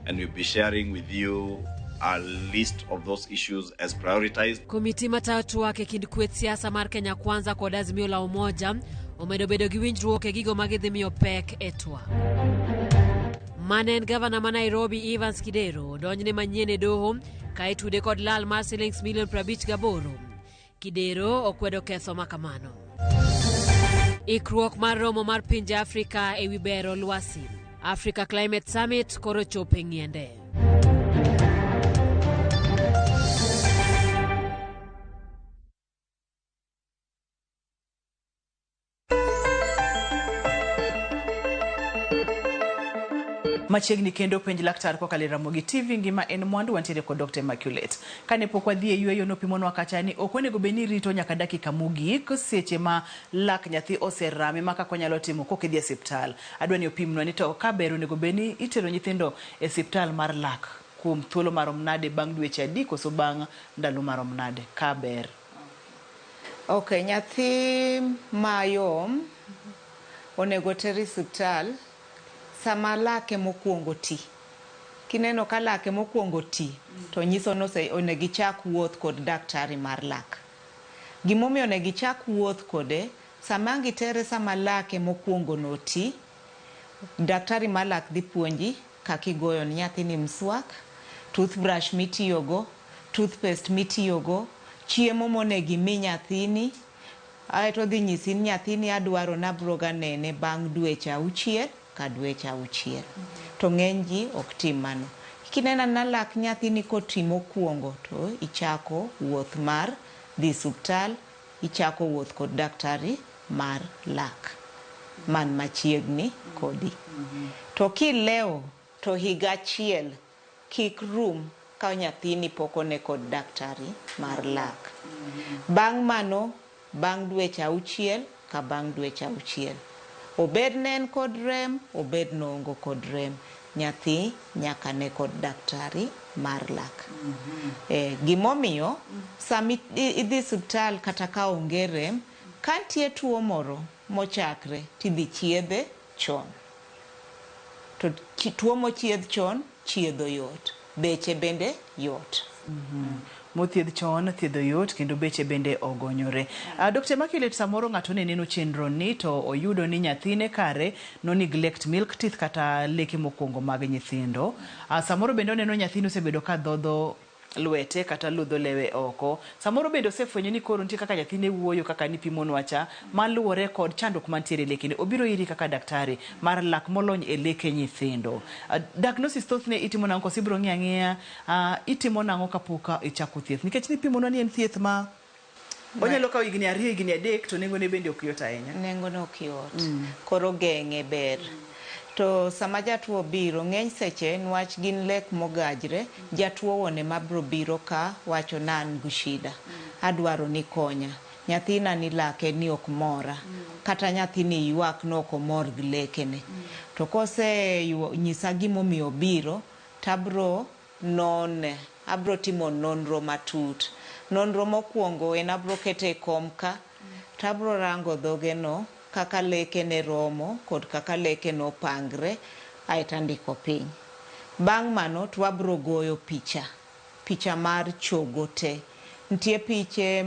Speaker 14: and we'll be sharing with you a list of those issues as prioritized.
Speaker 15: Komiti matayo twak e kind kweth siasa mar Kenya Kwanza kod Azimio la Umoja omedo bedo gi winjruok e gigo ma gidhi miyo pek e twak. Mane en gavana ma Nairobi Evans Kidero odonjne manyien e doho ka itude kod lal mar silings milion 58. Kidero okwedo ketho ma kamano. Ikruok mar romo mar pinje Afrika ewi bero lwasi. Africa Climate Summit koro chopo e ng'iende.
Speaker 1: Machiegni kendo penj laktar kokalo e Ramogi TV ngima en mwandu wantiere kod Dr. Immaculate. Kane pok wadhi e yueyo nopimonwa kacha ni ok onego bed ni irito nyaka dakika mogik seche ma lak nyathi oserame ma kaka onyalo timo kok idhi e osiptal. Adwa ni opimnwa ni to ka ber onego bed ni itero nyithindo e osiptal mar lak kuom thuolo marom nade bang' dweche adi koso bang' ndalo marom nade ka ber.
Speaker 2: Ok, nyathi mayom onego ter e osiptal sama lake mokwongo ti. Kineno ka lake mokwongo ti, to nyiso ni onego ichak wuoth kod daktari mar lak. Gimomiyo onego ichak wuoth kode, sama ang' itere sama lake mokwongo no ti, daktari mar lak dhi puonji kaka igoyo ne nyathini mswak, toothbrush mitiyogo, toothpaste mitiyogo, chiemo monego imi nyathini, aeto odhi nyisi ni nyathini adwaro nabro ga nene bang' dweche 6 ka dweche 6. To ng'eny ji ok tim mano. Kineno anena lak nyathini koti mokwongo to ichako wuoth mar dhi osiptal, ichako wuoth kod daktari mar lak man machiegni kodi. To kilewo to higa achiel kik rum ka nyathini pok one kod daktari mar lak. Bang' mano, bang' dweche 6 ka bang' dweche 6. Obed ne en kod rem, obed noonge kod rem, nyathi nyaka ne kod daktari mar lak. Gimomiyo, sama idhi osiptal kata ka onge rem, ka nitie tuo moro mochakre tidhi chiedhe chon. To tuo mochiedh chon, chiedho yot. Beche bende yot.
Speaker 1: Mothiedh chon, thiedho yot kendo beche bende ogonyore. Dr. Immaculate, samoro ng'ato ne neno chenro ni to oyudo ni nyathine kare no neglect milk teeth kata leke mokwongo mag nyithindo. Samoro bende oneno nyathine osebedo ka dhodho lwete kata ludho lewe oko. Samoro bende osefwenyo ni koro nitie kaka nyathine wuoyo kaka nipimonwa cha, maluwore kod chandruok mantiere e lekene. Obiro iri kaka daktari mar lak molony e leke nyithindo. Diagnosis thothne itimo nang'o koso ibiro ng'iyo ang'iya itimo nang'o kapok ichako thieth? Nikech nipimonwa ni en thieth ma onyalo kawo higni 2 higni 3 to nengone bende ok yot ahinya.
Speaker 2: Nengone ok yot. Koro geng'e ber. To sama jatuo biro, ng'eny seche nwach gin lek mogajre, jatuo wuon ema biro biro ka wacho na an gi shida. Adwaro ni konya. Nyathina ni lake ni ok mora. Kata nyathini ywak ni ok omor gi lekene. To kose nyisa gimomiyo obiro, tabro none. Abro timo nonro matut. Nonro mokwongo en abro kete e kom ka, tabro rango dhoge no, kaka leke ne romo kod kaka leke no opangre, aeto andiko piny. Bang' mano to wabro goyo picha, picha mar chogo te. Nitie piche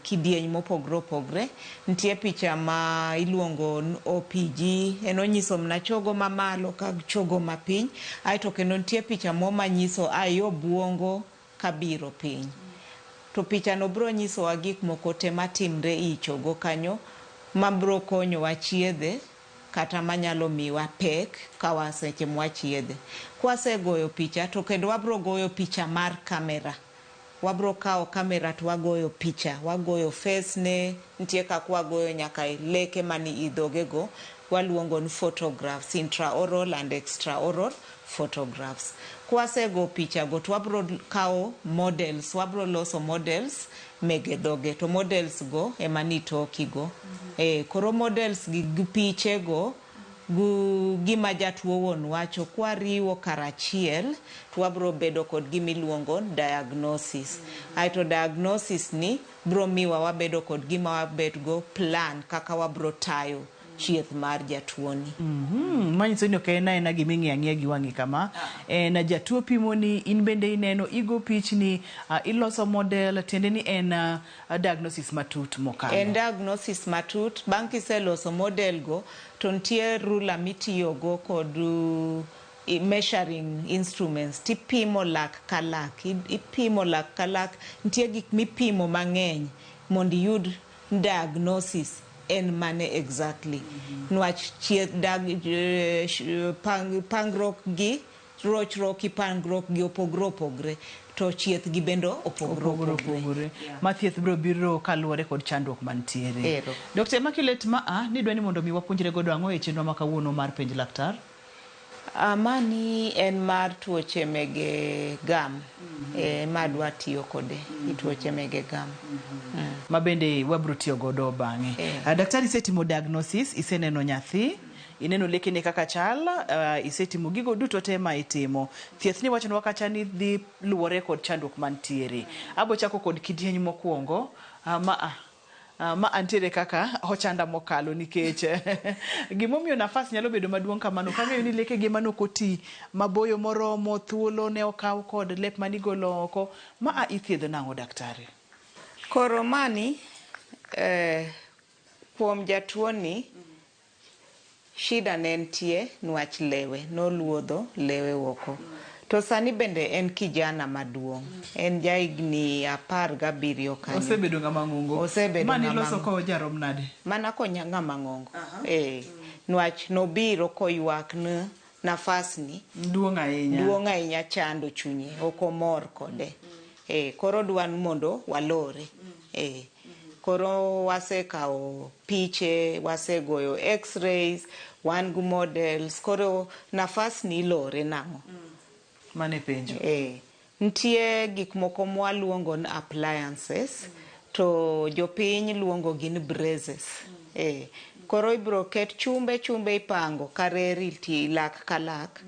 Speaker 2: kidieny mopogre opogre, nitie picha ma iluongo ni OPG, en onyiso mana chogo mamalo ka chogo mapiny, aeto kendo nitie picha mo manyiso ai obuongo kabiro piny. To picha no biro nyisowa gik moko te matimre ei chogo kanyo, mabiro konyowa chiedhe kata manyalo miwa pek ka seche mwachiedhe. Kwasegoyo picha to kendo wabiro goyo picha mar kamera. Wabiro kawo kamera to wagoyo picha, wagoyo face ne, nitie kaka wagoyo nyaka leke mani i dhoge go, waluongo ni photographs, intraoral and extraoral photographs. Kwasego picha go to wabiro kawo models, wabiro loso models mege dhoge, to models go ema ni toki go. Koro models gi piche go gima jatuo wuon wacho kwariwo karachiel to wabiro bedo kod gima iluongo diagnosis. Aeto diagnosis ni biro miwa wabedo kod gima wabet go plan kaka wabiro tayo chieth mar jatuoni.
Speaker 1: Manyiso ni ok en aena gima ing'iyo ang'iya gi wang'i kama. En jatuo pimoni, in bende ineno, igo pichni, iloso model, tiende ni en diagnosis matut mokalo.
Speaker 2: En diagnosis matut. Bang' kiseloso model go, to nitie ruler mitiyogo kod measuring instruments. Tipimo lak ka lak. Ipimo lak ka lak. Nitie gik mipimo mang'eny mondo iyud diagnosis en mane exactly. Nwach chieth pangruok gi rochruok gi pangruok gi opogre opogre, to chieth gi bende opogre opogre.
Speaker 1: Ma thieth biro biro kaluwore kod chandruok mantiere. Dr. Immaculate, maa nidwa ni mondo mi wapuonjre godo ang'o e chenro ma kawuono mar penj laktar?
Speaker 2: Mani en mar tuoche mege gam. Ma dwa tiyo kode i tuoche mege gam.
Speaker 1: Ma bende wabiro tiyo godo bang'e. Daktari, isetimo diagnosis, iseneno nyathi, ineno lekene kaka chal, isetimo gigo duto te ma itimo. Thieth ni wachonwa kacha ni dhi luwore kod chandruok mantiere. Abo chako kod kidieny mokwongo, ma antiere kaka ochanda mokalo nikech gimomiyo nafas nyalo bedo maduong' kamano kang'eyo ni lekege manok oti maboyo moromo thuolo ne okaw kod lep manigolo oko. Ma ithiedho nang'o daktari?
Speaker 2: Koro mani kuom jatuoni shida ne nitie nwach lewe, noluodho lewe oko. To sani bende en kijana maduong', en jahigni 17 kanyo.
Speaker 1: Osebedo ng'ama ng'ongo.
Speaker 2: Osebedo
Speaker 1: Mane
Speaker 2: ng'ama
Speaker 1: loso ko jarom nade?
Speaker 2: Mana konya ng'ama ng'ongo. Nwach nobiro koywak ni nafas ni
Speaker 1: duong' ahinya.
Speaker 2: Duong' ahinya chando chunye, ok omor kode. Koro dwan mondo walore. Koro wasekawo piche, wasegoyo x-rays, wan gi models, koro nafas ni ilore nang'o?
Speaker 1: Mane penjo.
Speaker 2: Nitie gik moko mwaluongo ni appliances, to jopiny luongo gi ni braces. Koro ibiro ket chumbe chumbe ipango kareri ti lak ka lak,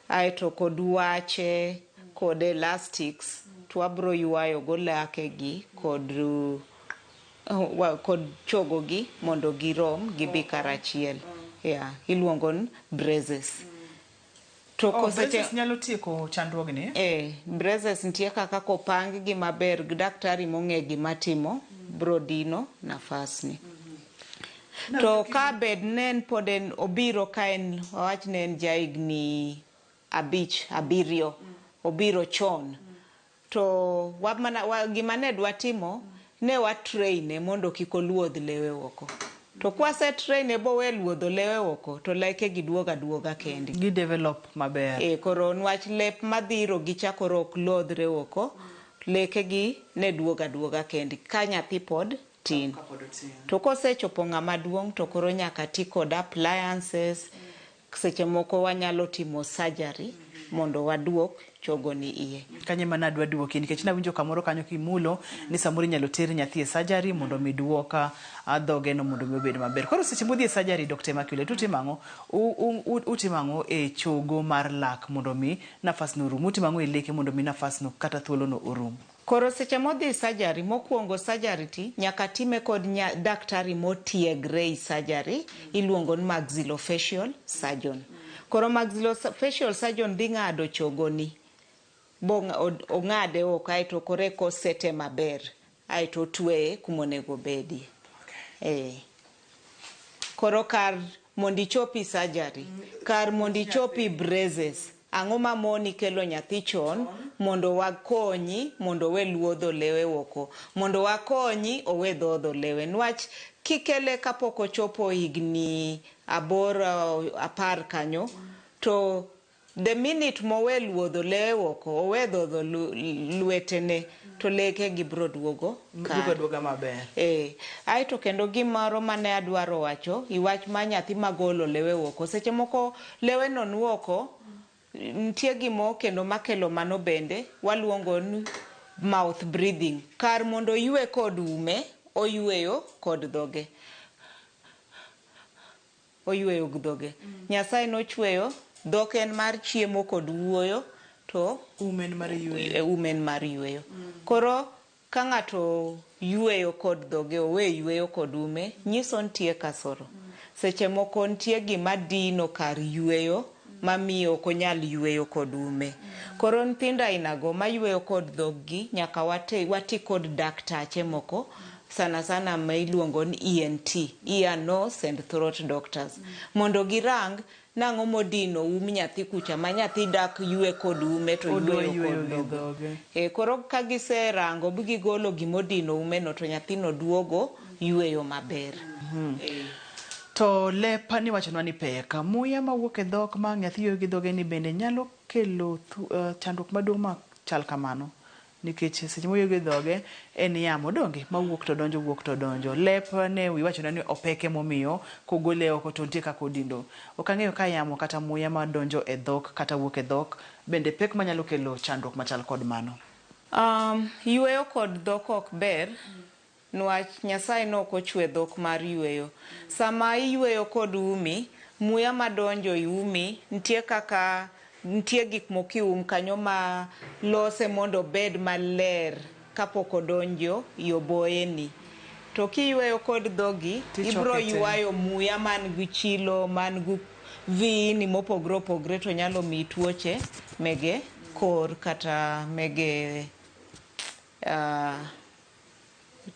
Speaker 2: aeto kod wache kod elastics to wabiro ywayo go lake gi kod chogo gi mondo girom gibi karachiel. Iluongo ni braces. To
Speaker 1: Oh,
Speaker 2: koseche
Speaker 1: braces nyalo tieko chandruogni?
Speaker 2: Eh, braces nitie kaka kopang gi maber gi daktari mong'e gima timo bro dino nafas ni. To ka bed ne en pod en obiro ka en wawach ne en jahigni abich abiriyo obiro chon to wamana, wa, gima ne dwa timo ne wa train e mondo kik oluodh lewe oko. To kwase train e bowe luodho lewe oko to leke gi duogo aduoga kendgi.
Speaker 1: Gi develop maber.
Speaker 2: E, koro nwach lep madhiro gi cha koro ok lodhre oko, leke gi ne duogo aduoga kendgi ka nyathi pod tin. To kosechopo ng'ama duong' to koro nyaka ti kod appliances, seche moko wanyalo timo surgery mondo waduok chogo ni iye.
Speaker 1: Kanyo ema nadwa duoki nikech nawinjo kamoro kanyo kimulo ni samoro inyalo ter nyathi e surgery mondo mi duok dhoge no mondo mi obed maber. Koro seche modhi e surgery Dr. Immaculate utimo ang'o? Utimo ang'o e chogo mar lak mondo mi nafas no orum? Utimo ang'o e leke mondo mi nafas no kata thuolo no orum?
Speaker 2: Koro seche modhi surgery, mokwongo surgery ti nyaka time kod daktari motiegre i surgery, iluongo ni maxillofacial surgeon. Koro maxillofacial surgeon dhi ng'ado chogoni, bo ong'ade oko aeto koro eka osete maber, aeto otweye kumonego obedie. Eh. Koro kar mondo ichopi surgery, kar mondo ichopi braces, ang'o mamoni kelo nyathi chon mondo wakonyi mondo owe luodho lewe oko, mondo wakonyi owe dhodho lewe. Nwach kikele kapok ochopo higni 8 10 kanyo, to the minute mowe luodho lewe oko, owe dhodho lwetene, to leke gi bro duogo kare.
Speaker 1: Duogo aduoga maber.
Speaker 2: Eh, aeto kendo gimoro mane adwaro wacho, iwach ma nyathi magolo lewe oko. Seche moko lewe no nuoko, nitie gimo kendo makelo mano bende, waluongo ni mouth breathing. Kar mondo oywe kod ume, oyweyo kod dhoge. Oyweyo gi dhoge. Nyasaye nochweyo, dhok en mar chiemo kod wuoyo, to
Speaker 1: ume en mar yweyo.
Speaker 2: Ume en mar yweyo. Koro ka ng'ato yweyo kod dhoge, owe yweyo kod ume, nyiso nitie kasoro. Seche moko nitie gima dino kar yweyo, mamiyo ok onyal yweyo kod ume. Koro nyithindo ainago mayweyo kod dhoggi, nyaka wati kod daktache moko, sana sana ma iluongo ni ENT, ear, nose and throat doctors, mondo girang nang'o modino um nyathi kucha ma nyathi dak ywe kod ume to
Speaker 1: Odwa
Speaker 2: yweyo
Speaker 1: yweyo
Speaker 2: kod
Speaker 1: gi
Speaker 2: dhoge.
Speaker 1: dhoge.
Speaker 2: E, koro ka giserango bi gigolo gimodino ume no to nyathino duogo yweyo maber.
Speaker 1: To lep niwachonwa ni pek. Muya mawuok e dhok ma nyathi yweyo gi dhoge ni bende nyalo kelo chandruok maduong' ma chal kamano. Nikech seche moyweyo gi dhoge en yamo donge mawuok to donjo, wuok to donjo. Lep ne iwachonwa ni opeke momiyo kogole oko to nitie kaka odindo. Ok ang'eyo ka yamo kata muya madonjo e dhok kata wuok e dhok bende pek manyalo kelo chandruok machal kod mano.
Speaker 2: Yweyo kod dhok ok ber, nwach Nyasaye ne ok ochwe dhok mar yweyo. Sama iyweyo kod umi, muya madonjo e umi nitie kaka nitie gik moko e um kanyo ma lose mondo obed maler kapok odonjo e oboyeni. To kiyweyo kod dhogi,
Speaker 1: Tichoke
Speaker 2: ibro
Speaker 1: te.
Speaker 2: ywayo muya man gi chilo, man gi viini mopogre opogre to nyalo miyi tuoche mege kor kata mege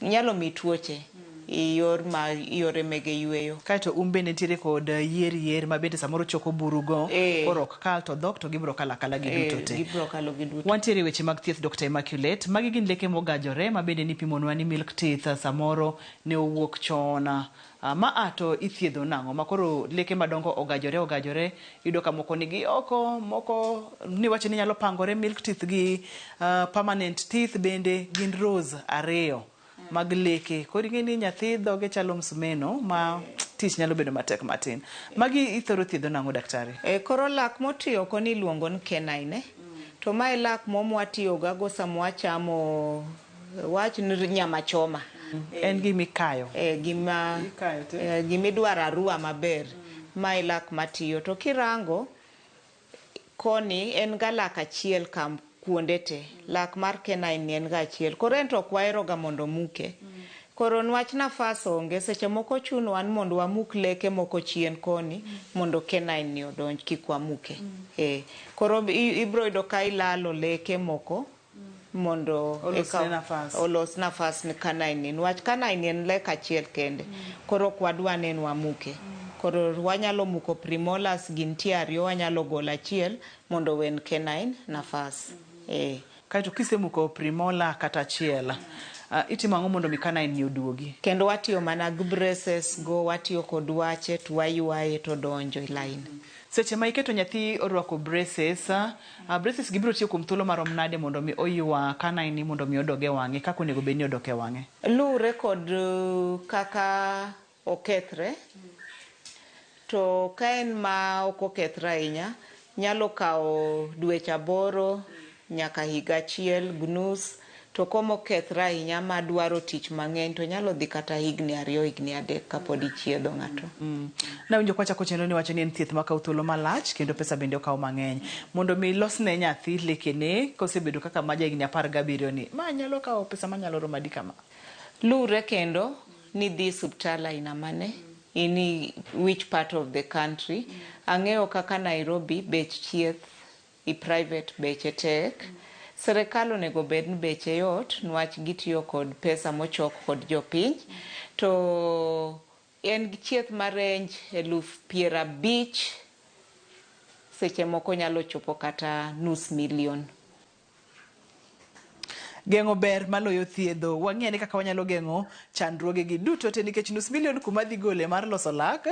Speaker 2: nyalo miyi tuoche e yor ma yore mege yweyo.
Speaker 1: Kaeto um bende nitiere kod yier yier ma bende samoro choko burugo, koro ok kal to dhok to gibiro kalo akala giduto te.
Speaker 2: Gibiro kalo giduto.
Speaker 1: Wantiere e weche mag thieth Dr. Immaculate. Magi gin leke mogajore ma bende nipimonwa ni milk teeth samoro ne owuok chon. Ma a to ithiedho nang'o? Ma koro leke madongo ogajore ogajore, iyudo ka moko nigi oko, moko niwacho ni nyalo pangore milk teeth gi permanent teeth bende gin rows ariyo mag leke. Koro ing'e ni nyathi dhoge chalo msumeno ma tich nyalo bedo matek matin. Magi ithoro thiedho nang'o daktari?
Speaker 2: Koro lak moti oko ni iluongo ni canine. To mae lak mo mwatiyo gago sama wachamo wach ni nyama choma.
Speaker 1: En gima ikayo.
Speaker 2: Ikayo te. Gima idwaro arua maber. Mae lak matiyo. To kirango koni en ga lak achiel kam kuonde te. Lak mar canine ni en ga achiel. Koro en to ok wahero ga mondo muke. Koro nwach nafas onge, seche moko chunowa ni mondo wamuk leke moko chien koni mondo canine ni odonj kik wamuke. Eh, koro ibro yudo ka ilalo leke moko mondo
Speaker 1: Olosne
Speaker 2: eka
Speaker 1: nafas.
Speaker 2: olos nafas ne canine ni. Nwach canine ni en lek achiel kende. Koro ok wadwa ni en wamuke. Koro wanyalo muko premolars gi nitie ariyo wanyalo golo achiel mondo owen canine nafas. Eh.
Speaker 1: Kaeto kisemuko premolar kata achiel, itimo ang'o mondo mi canine ni oduogi?
Speaker 2: Kendo watiyo mana gi braces go, watiyo kod wache to waywaye to donjo e line.
Speaker 1: Seche ma iketo nyathi orwako braces, braces gi biro tiyo kuom thuolo marom nade mondo mi oywa canine ni mondo mi odog e wang'e kaka onego bed ni odok e wang'e?
Speaker 2: Luwre kod kaka okethre. To ka en ma ok okethre ahinya, nyalo kawo dweche 8 nyaka higa achiel gi nus. To komokethre ahinya madwaro tich mang'eny to nyalo dhi kata higni 2 higni 3 kapod ichiedho ng'ato.
Speaker 1: Nawinjo kwachako chenro ni wacho ni en thieth makawo thuolo malach kendo pesa bende okawo mang'eny. Mondo mi ilosne nyathi lekene kosebedo kaka ma ja higni 17 ni, ma nyalo kawo pesa manyalo romo adi kama?
Speaker 2: Luwre kendo ni dhi osiptal aina mane, in which part of the country. Ang'eyo kaka Nairobi bech thieth i private beche tek. Serikal onego bed ni beche yot nwach gitiyo kod pesa mochok kod jopiny. To en gi chieth ma range 50,000 seche moko nyalo chopo kata 500,000.
Speaker 1: Geng'o ber maloyo thiedho. Wang'e ni kaka wanyalo geng'o chandruoge gi duto te nikech 500,000 kuma dhi gole mar loso lak.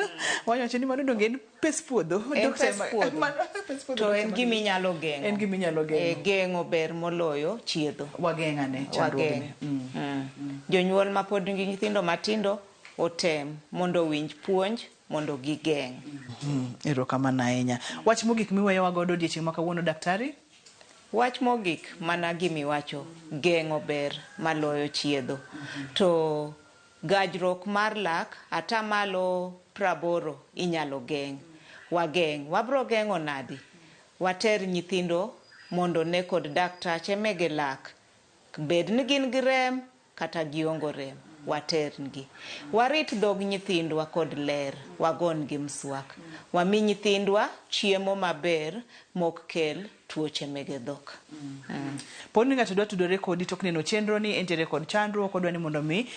Speaker 1: Wawacho ni mano donge en pes puodho.
Speaker 2: En pes puodho.
Speaker 1: Pes puodho
Speaker 2: To
Speaker 1: Dr.
Speaker 2: en gima inyalo geng'o.
Speaker 1: En gima inyalo geng'o.
Speaker 2: Geng'o ber moloyo chiedho.
Speaker 1: Wageng' ane chandruoge.
Speaker 2: Wageng'. Jonyuol ma pod nigi nyithindo matindo otem mondo owinj puonj mondo gigeng'.
Speaker 1: Erokamano ahinya. Wach mogik miweyowa godo odiechieng' ma kawuono daktari?
Speaker 2: Wach mogik mana gimiwacho, geng'o ber maloyo chiedho. To gajruok mar lak 80% inyalo geng'. Wageng'. Wabro geng'o nadi? Water nyithindo mondo ne kod daktache mege lak. Bed ni gin gi rem kata giongo rem, waterngi. Warit dhog nyithindwa kod ler, wagon gi mswak. Wami nyithindwa chiemo maber mok kel tuoche mege dhok.
Speaker 1: Po ni ng'ato dwa tudore kodi tok neno chenro ni entiere kod chandruok odwa ni mondo mi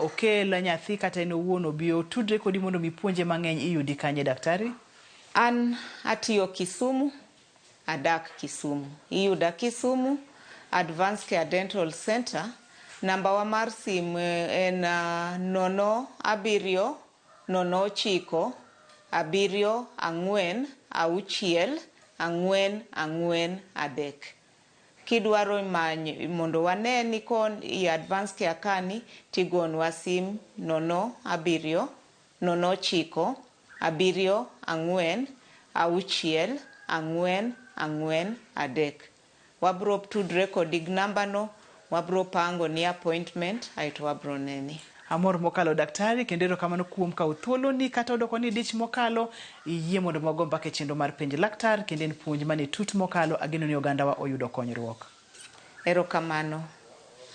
Speaker 1: okel nyathi kata en owuon obi otudre kodi mondo mi puonje mang'eny iyudi kanye daktari?
Speaker 2: An atiyo Kisumu, adak Kisumu. Iyuda Kisumu, Advanced Care Dental Center. Namba wa mar sim en 0 7 0 9 7 4 6 4 4 3. Kidwaro manyo mondo wane ni kon i Advanced Care kani tigonwa sim 0 7 0 9 7 4 6 4 4 3. Wabro tudre kodi gi namba no, wabro pango ni appointment aeto wabro neni.
Speaker 1: Amor mokalo daktari kendo erokamano kuom kawo thuoloni kata odoko ni dich mokalo iyie mondo wago mbaka e chenro mar penj laktar kendo en puonj mane tut mokalo ageno ni ogandawa oyudo konyruok.
Speaker 2: Erokamano.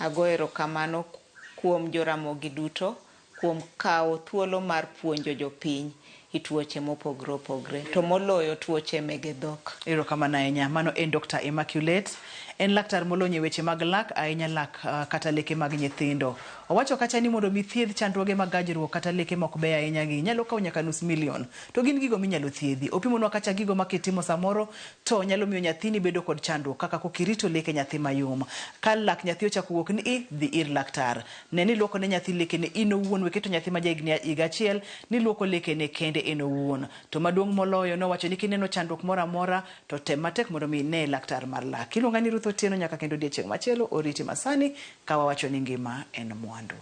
Speaker 2: Ago erokamano kuom joramogi duto kuom kawo thuolo mar puonjo jopiny i tuoche mopogre opogre to moloyo tuoche mege dhok.
Speaker 1: Erokamano ahinya. Mano en Dr. Immaculate. En laktar molony e weche mag lak, ahinya lak kata leke mag nyithindo. Owacho kacha ni mondo mi thiedh chandruoge mag gajruok kata leke mok beyo ahinya gi nyalo kawo nyaka 500,000. To gin gigo minyalo thiedhi. Opimonwa kacha gigo ma kitimo samoro to nyalo miyo nyathini bedo kod chandruok kaka kokirito leke nyathi mayom. Ka lak nyathi ochako wuok ni i, dhi ir laktar. Ne ni luoko ne nyathi lekene in owuon, we keto nyathi ma ja higni higa achiel ni luoko lekene kende en owuon. To maduong' moloyo nowacho ni kineno chandruok moro amora to tem matek mondo mi ine laktar mar lak. Iluonga ni Ruth Otieno nyaka kendo odiechieng' machielo oriti masani ka wawacho ni ngima en mwandu.